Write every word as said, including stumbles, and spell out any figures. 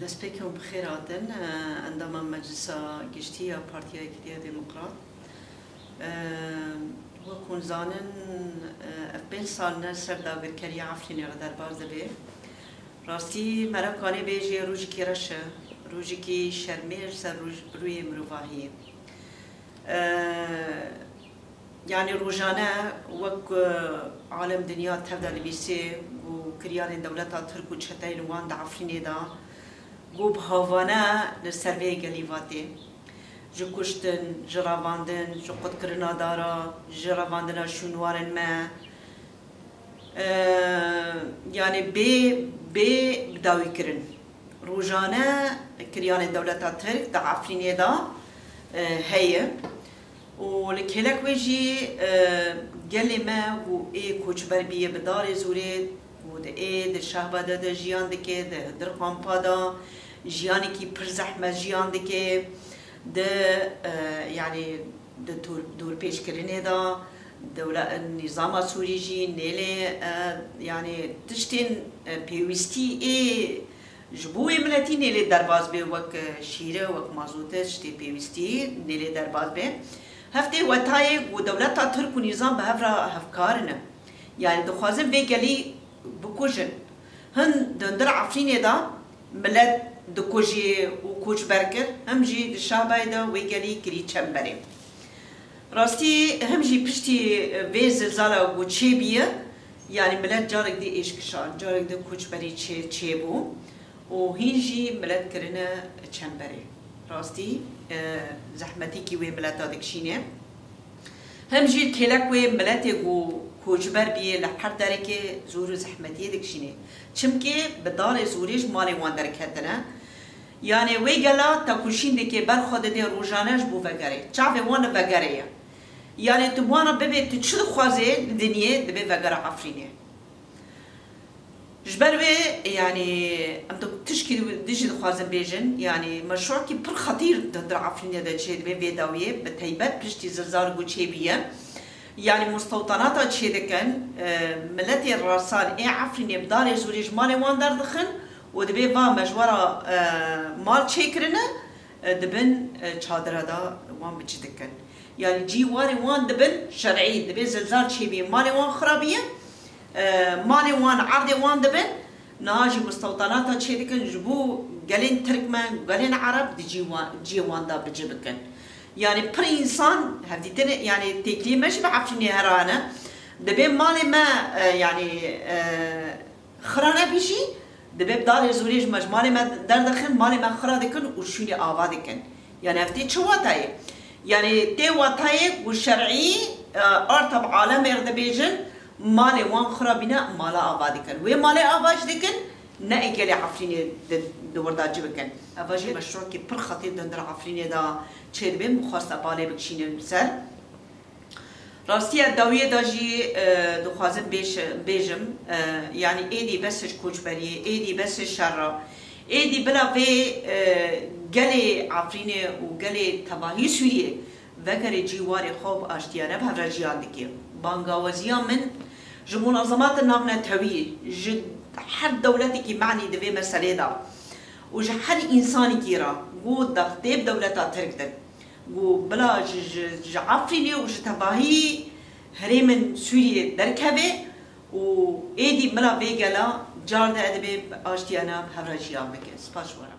Destpêkê hûn bi xêr hatin, e, endama Meclisa Giştî ya Partiya Yekîtiya Demokrat. E, wek hûn zanin, e, ev pênc sal ne ser dagirkeriya Efrînê re derbas dibe. Rastî mera kanê bêjê rojekî reş e, rojekî şermê li ser roj-, rûyê mirovahiyê. E, Yanî rojane wek, e, alem dinya tev de dibîsê ku kiryanên dewleta Tirk û çeteyên wan di Efrînê de ku bi havane li ser vê gelî vatê. Ji kuştin, ji revandin, ji qutkirina dara, ji revandina şûnwarên me, e, yanî bê, bê bidawîkirin. Rojane kiryanê dewleta Tirk di Efrînê de, e, heye. Û li kêlek wê jî, e, gelê me û ê koçber bîye bi darê zûrê û di ê di Şehba de de jiyan dike, di Hindir kampa de jiyanekî pir zehmet jiyan dike, di, e, yanî di dor-, dorpêçkirinê de dewle-, nîzama Sûrî jî nêlê, e, yanî tiştên, e, pêwîstî ê ji bo wê miletî nêlê derbas bê, wek, e, şîre, wek mazote, tiştê pêwîstî nêlê derbas bê. Heftê wetayê ku dewleta Tirk û nîzam bi hev re hevkar in. Yanî dixwazin vê gelî bikujin. Hin di hundir Efrînê de milet dikujî û koçber kir, him jî di Şabayê de wê gelî kirî çemberê. Rastî him jî piştî vê zilzala ku çêbûye, yanî milet carek dî êş kişand, carek dî koçberî çê-, çêbû û hîn jî milet kirine çemberê. Rastî, e, zehmetîkî wê mileta dikişîne. Him jî kêlek wê miletê ku koçber bîye li her derekê zor û zehmetiyê dikişîne. Çimkî bi darê zorê ji malê wan derketine. Yanî wê gela tekoşîn dike, ber xwe dide rojane ji bo vegerê. Çavê wan li vegerê ye. Yanî tu wana bibê, tu çi dixwazê li dinyê, dibê vegera Efrînê. Ji ber wê, yanî, em di tişkî di jî dixwazin bêjin, yanî, meşrûekî pir xetîr di hundir Efrînê de çêdibe vê dawiyê, bi teybet piştî zilzal ku çêbûye. Yanî, mustewtanata çêdikin, e, miletê resan ê Efrînê bi darê zorê ji malê wan derdixin û dibê va me ji we re, e, mal çêkirine, e, dibin, e, çadira de wan bi cî dikin. Yanî cî warê wan dibin şerî, dibê zilzal çêbî, malê wan xirabiye, e, malê wan erdê wan dibin, niha jî mustewtanata çêdikin, ji bo gelên Tirkmen, gelên Ereb di cî wan, cî wan de bi cî bikin. Yanî pir însan hevdîtinê, yanî têkiliyê me jî bi Efrînê here hene. Dibê malê me, e, yanî, e, xira nebî jî, dibê bi darê zorê ji me ji malê me derdixin, malê me xira dikin û şûnê ava dikin. Yanî ev tê çi watayê? Yanî tê watayê ku şerî, e, arta bi alemê re dibêjin, malê wan xira bîne, mala ava dikin. Wê malê ava jî dikin, ne ê gelê Efrînê di, di wir de cî bikin. Eva jî meşrûekî pir xetîr di hundir Efrînê de çêdibe, min xwest balê bikişînim li ser. Rastiya dawiyê de jî, e, dixwazim bêj-, bêjim, e, yanî êdî bes ji koçberiyê, êdî bes ji şer re, êdî bila vê, e, gelê Efrînê û gelê tevahî Sûriyê vegerê cî warê xwe bi aştiyane bi hev re jiyan dike. Bangawaziya min ji munazematên navnetewî, ji her dewletekî manî di vê meselê de û ji her însanekî re ku dextê bi dewleta Tirk din, ku bila ji, ji, ji Efrînê û ji tevahî herêmên Sûriyê derkeve û êdî bila vê gela car de edibê aştiyane bi hev re jiyan bike. Spas ji we re.